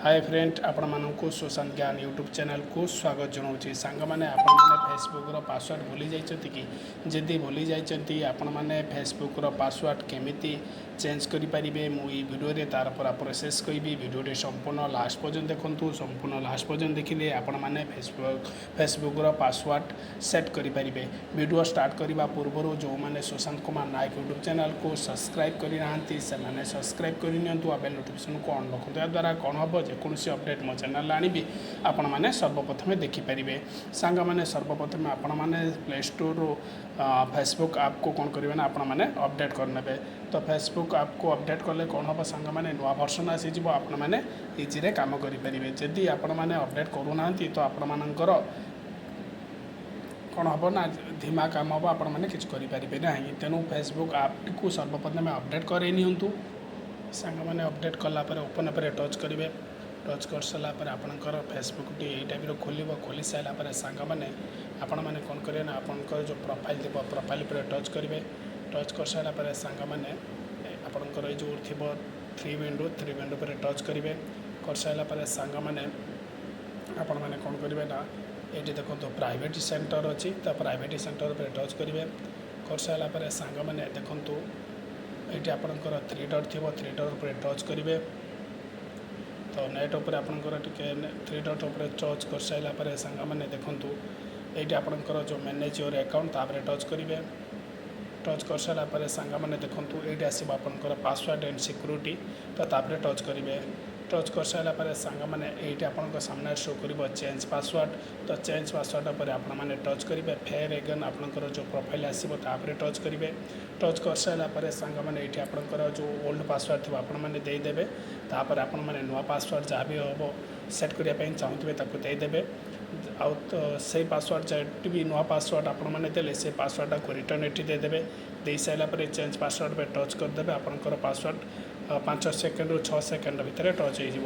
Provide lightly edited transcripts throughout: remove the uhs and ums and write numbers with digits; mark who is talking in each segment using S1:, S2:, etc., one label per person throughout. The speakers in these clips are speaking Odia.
S1: ହାଏ ଫ୍ରେଣ୍ଡ, ଆପଣମାନଙ୍କୁ ସୁଶାନ୍ତ ଜ୍ଞାନ ୟୁଟ୍ୟୁବ୍ ଚ୍ୟାନେଲକୁ ସ୍ୱାଗତ ଜଣାଉଛି। ସାଙ୍ଗମାନେ, ଆପଣମାନେ ଫେସବୁକ୍ର ପାସୱାର୍ଡ଼ ଭୁଲି ଯାଇଛନ୍ତି କି? ଯଦି ଭୁଲି ଯାଇଛନ୍ତି, ଆପଣମାନେ ଫେସବୁକ୍ର ପାସୱାର୍ଡ଼ କେମିତି ଚେଞ୍ଜ କରିପାରିବେ, ମୁଁ ଏଇ ଭିଡ଼ିଓରେ ତା'ର ପୁରା ପ୍ରୋସେସ୍ କହିବି। ଭିଡ଼ିଓଟି ସମ୍ପୂର୍ଣ୍ଣ ଲାଷ୍ଟ ପର୍ଯ୍ୟନ୍ତ ଦେଖନ୍ତୁ। ସମ୍ପୂର୍ଣ୍ଣ ଲାଷ୍ଟ ପର୍ଯ୍ୟନ୍ତ ଦେଖିଲେ ଆପଣମାନେ ଫେସବୁକ୍ର ପାସୱାର୍ଡ଼ ସେଟ୍ କରିପାରିବେ। ଭିଡ଼ିଓ ଷ୍ଟାର୍ଟ କରିବା ପୂର୍ବରୁ ଯେଉଁମାନେ ସୁଶାନ୍ତ କୁମାର ନାୟକ ୟୁଟ୍ୟୁବ୍ ଚ୍ୟାନେଲକୁ ସବସ୍କ୍ରାଇବ୍ କରିନାହାନ୍ତି, ସେମାନେ ସବସ୍କ୍ରାଇବ୍ କରିନିଅନ୍ତୁ ଆଉ ବେଲ୍ ନୋଟିଫିକେସନ୍କୁ ଅନ୍ ରଖନ୍ତୁ। ଏହାଦ୍ୱାରା କ'ଣ ହେବ? ଯେକୌଣସି ଅପଡ଼େଟ୍ ମୋ ଚ୍ୟାନେଲରେ ଆଣିବି, ଆପଣମାନେ ସର୍ବପ୍ରଥମେ ଦେଖିପାରିବେ। ସାଙ୍ଗମାନେ, ସର୍ବପ୍ରଥମେ ଆପଣମାନେ ପ୍ଲେ ଷ୍ଟୋରରୁ ଫେସବୁକ୍ ଆପ୍କୁ କ'ଣ କରିବେ ନା, ଆପଣମାନେ ଅପଡ଼େଟ୍ କରିନେବେ। ତ ଫେସବୁକ୍ ଆପ୍କୁ ଅପଡ଼େଟ୍ କଲେ କ'ଣ ହେବ ସାଙ୍ଗମାନେ? ନୂଆ ଭର୍ସନ୍ ଆସିଯିବ, ଆପଣମାନେ ଇଜିରେ କାମ କରିପାରିବେ। ଯଦି ଆପଣମାନେ ଅପଡ଼େଟ୍ କରୁନାହାନ୍ତି, ତ ଆପଣମାନଙ୍କର କ'ଣ ହେବ ନା, ଧୀମା କାମ ହେବ, ଆପଣମାନେ କିଛି କରିପାରିବେ ନାହିଁ। ତେଣୁ ଫେସବୁକ୍ ଆପ୍ଟିକୁ ସର୍ବପ୍ରଥମେ ଅପଡ଼େଟ୍ କରାଇ ନିଅନ୍ତୁ। ସାଙ୍ଗମାନେ, ଅପଡ଼େଟ୍ କଲା ପରେ ଓପନ୍ ଉପରେ ଟଚ୍ କରିବେ। ଟଚ୍ କରିସାରିଲା ପରେ ଆପଣଙ୍କର ଫେସବୁକ୍ଟି ଏଇ ଟାଇପ୍ର ଖୋଲିବ। ଖୋଲି ସାରିଲା ପରେ ସାଙ୍ଗମାନେ, ଆପଣମାନେ କ'ଣ କରିବେ ନା, ଆପଣଙ୍କର ଯେଉଁ ପ୍ରୋଫାଇଲ୍ ଥିବ, ପ୍ରୋଫାଇଲ୍ ଉପରେ ଟଚ୍ କରିବେ। ଟଚ୍ କରିସାରିଲା ପରେ ସାଙ୍ଗମାନେ, ଆପଣଙ୍କର ଏଇ ଯେଉଁ ଥିବ ଥ୍ରୀ ୱିଣ୍ଡୋ, ଥ୍ରୀ ୱିଣ୍ଡୋ ଉପରେ ଟଚ୍ କରିବେ। କରିସାରିଲା ପରେ ସାଙ୍ଗମାନେ, ଆପଣମାନେ କ'ଣ କରିବେ ନା, ଏଇଠି ଦେଖନ୍ତୁ ପ୍ରାଇଭେସି ସେଣ୍ଟର ଅଛି। ତ ପ୍ରାଇଭେସି ସେଣ୍ଟର ଉପରେ ଟଚ୍ କରିବେ। କରିସାରିଲା ପରେ ସାଙ୍ଗମାନେ, ଦେଖନ୍ତୁ ଏଇଠି ଆପଣଙ୍କର ଥ୍ରୀ ଡଟ୍ ଥିବ, ଥ୍ରୀ ଡଟ୍ ଉପରେ ଟଚ୍ କରିବେ। ତ ନେଟ୍ ଉପରେ ଆପଣଙ୍କର ଟିକେ ଥ୍ରୀ ଡଟ୍ ଉପରେ ଟଚ୍ କରିସାରିଲା ପରେ ସାଙ୍ଗମାନେ, ଦେଖନ୍ତୁ ଏଇଠି ଆପଣଙ୍କର ଯେଉଁ ମ୍ୟାନେଜ୍ your account, ତାପରେ ଟଚ୍ କରିବେ। ଟଚ୍ କରିସାରିଲା ପରେ ସାଙ୍ଗମାନେ, ଦେଖନ୍ତୁ ଏଇଠି ଆସିବ ଆପଣଙ୍କର ପାସୱାର୍ଡ଼ ଆଣ୍ଡ ସିକ୍ୟୁରିଟି। ତ ତାପରେ ଟଚ୍ କରିବେ। ଟଚ୍ କରିସାରିଲା ପରେ ସାଙ୍ଗମାନେ, ଏଇଠି ଆପଣଙ୍କ ସାମ୍ନାରେ ଶୋ କରିବ ଚେଞ୍ଜ ପାସୱାର୍ଡ଼। ତ ଚେଞ୍ଜ ପାସୱାର୍ଡ଼ ଉପରେ ଆପଣମାନେ ଟଚ୍ କରିବେ। ଫେର୍ ଏଗେନ୍ ଆପଣଙ୍କର ଯେଉଁ ପ୍ରୋଫାଇଲ୍ ଆସିବ, ତାପରେ ଟଚ୍ କରିବେ। ଟଚ୍ କରିସାରିଲା ପରେ ସାଙ୍ଗମାନେ, ଏଇଠି ଆପଣଙ୍କର ଯେଉଁ ଓଲ୍ଡ ପାସୱାର୍ଡ଼ ଥିବ, ଆପଣମାନେ ଦେଇଦେବେ। ତାପରେ ଆପଣମାନେ ନୂଆ ପାସୱାର୍ଡ଼ ଯାହା ବି ହେବ ସେଟ୍ କରିବା ପାଇଁ ଚାହୁଁଥିବେ, ତାକୁ ଦେଇଦେବେ। ଆଉ ତ ସେଇ ପାସୱାର୍ଡ଼ ଯେଠି ବି ନୂଆ ପାସୱାର୍ଡ଼ ଆପଣମାନେ ଦେଲେ, ସେ ପାସୱାର୍ଡ଼ଟାକୁ ରିଟର୍ନ ଏଠି ଦେଇଦେବେ। ଦେଇସାରିଲା ପରେ ଚେଞ୍ଜ ପାସୱାର୍ଡ଼ ଉପରେ ଟଚ୍ କରିଦେବେ। ଆପଣଙ୍କର ପାସୱାର୍ଡ଼ 5 ସେକେଣ୍ଡରୁ 6 ସେକେଣ୍ଡ ଭିତରେ ଟଚ୍ ହେଇଯିବ,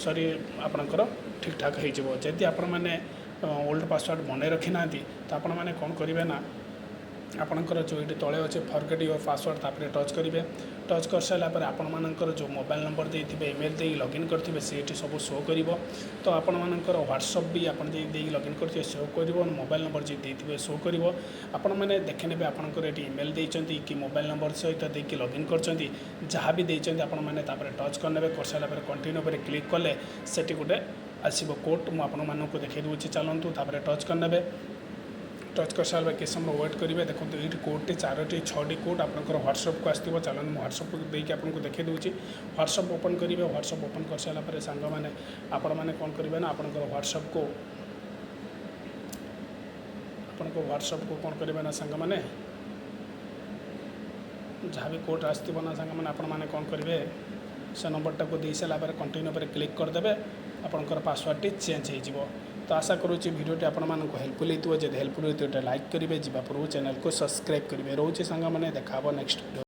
S1: ସରି, ଆପଣଙ୍କର ଠିକ୍ଠାକ୍ ହେଇଯିବ। ଯଦି ଆପଣମାନେ ଓଲ୍ଡ ପାସୱାର୍ଡ଼ ମନେ ରଖିନାହାନ୍ତି, ତ ଆପଣମାନେ କ'ଣ କରିବେ ନା, ଆପଣଙ୍କର ଯେଉଁ ଏଇଠି ତଳେ ଅଛି ଫରଗେଟ୍ your password, ତାପରେ ଟଚ୍ କରିବେ। ଟଚ୍ କରିସାରିଲା ପରେ ଆପଣମାନଙ୍କର ଯେଉଁ ମୋବାଇଲ୍ ନମ୍ବର ଦେଇଥିବେ, ଇମେଲ୍ ଦେଇ ଲଗ୍ଇନ୍ କରିଥିବେ, ସେଇଠି ସବୁ ଶୋ କରିବ। ତ ଆପଣମାନଙ୍କର ହ୍ୱାଟ୍ସଅପ୍ ବି ଆପଣ ଯଦି ଦେଇକି ଲଗ୍ଇନ୍ କରିଥିବେ, ଶୋ କରିବ। ମୋବାଇଲ୍ ନମ୍ବର ଯଦି ଦେଇଥିବେ, ଶୋ କରିବ। ଆପଣମାନେ ଦେଖିନେବେ ଆପଣଙ୍କର ଏଠି ଇମେଲ୍ ଦେଇଛନ୍ତି କି ମୋବାଇଲ୍ ନମ୍ବର ସହିତ ଦେଇକି ଲଗ୍ଇନ୍ କରିଛନ୍ତି। ଯାହା ବି ଦେଇଛନ୍ତି, ଆପଣମାନେ ତାପରେ ଟଚ୍ କରିନେବେ। କରିସାରିଲା ପରେ କଣ୍ଟିନ୍ୟୁ ଉପରେ କ୍ଲିକ୍ କଲେ ସେଠି ଗୋଟେ ଆସିବ କୋଡ଼୍। ମୁଁ ଆପଣମାନଙ୍କୁ ଦେଖାଇ ଦେଉଛି, ଚାଲନ୍ତୁ। ତାପରେ ଟଚ୍ କରିନେବେ। ଟଚ୍ କରିସାରିଲା ପରେ କିଛି ସମୟ ୱେଟ୍ କରିବେ। ଦେଖନ୍ତୁ ଏଇଠି କୋଡ଼୍ଟି ଚାରୋଟି ଛଅଟି କୋଡ଼୍ ଆପଣଙ୍କର ହ୍ୱାଟ୍ସଅପ୍କୁ ଆସିଥିବ। ଚାଲନ୍ତୁ, ମୁଁ ହ୍ୱାଟ୍ସଅପ୍ ଦେଇକି ଆପଣଙ୍କୁ ଦେଖାଇ ଦେଉଛି। ହ୍ୱାଟ୍ସଅପ୍ ଓପନ୍ କରିବେ। ହ୍ୱାଟ୍ସଅପ୍ ଓପନ୍ କରିସାରିଲା ପରେ ସାଙ୍ଗମାନେ, ଆପଣମାନେ କ'ଣ କରିବେ ନା, ଆପଣଙ୍କ ହ୍ୱାଟ୍ସଅପ୍କୁ କ'ଣ କରିବେ ନା ସାଙ୍ଗମାନେ, ଯାହା ବି କୋଡ଼୍ ଆସିଥିବ ନା ସାଙ୍ଗମାନେ, ଆପଣମାନେ କ'ଣ କରିବେ, ସେ ନମ୍ବରଟାକୁ ଦେଇସାରିଲା ପରେ କଣ୍ଟିନ୍ୟୁ ଉପରେ କ୍ଲିକ୍ କରିଦେବେ। ଆପଣଙ୍କର ପାସୱାର୍ଡ଼ଟି ଚେଞ୍ଜ ହେଇଯିବ। ତ ଆଶା କରୁଛି ଭିଡ଼ିଓଟି ଆପଣମାନଙ୍କୁ ହେଲ୍ପଫୁଲ୍ ହେଇଥିବ। ଯଦି ହେଲ୍ପଫୁଲ୍ ହେଇଥିବ, ଗୋଟେ ଲାଇକ୍ କରିବେ। ଯିବା ପୂର୍ବରୁ ଚ୍ୟାନେଲକୁ ସବସ୍କ୍ରାଇବ୍ କରିବେ। ରହୁଛି ସାଙ୍ଗମାନେ, ଦେଖା ହେବ ନେକ୍ସଟ ଭିଡ଼ିଓ।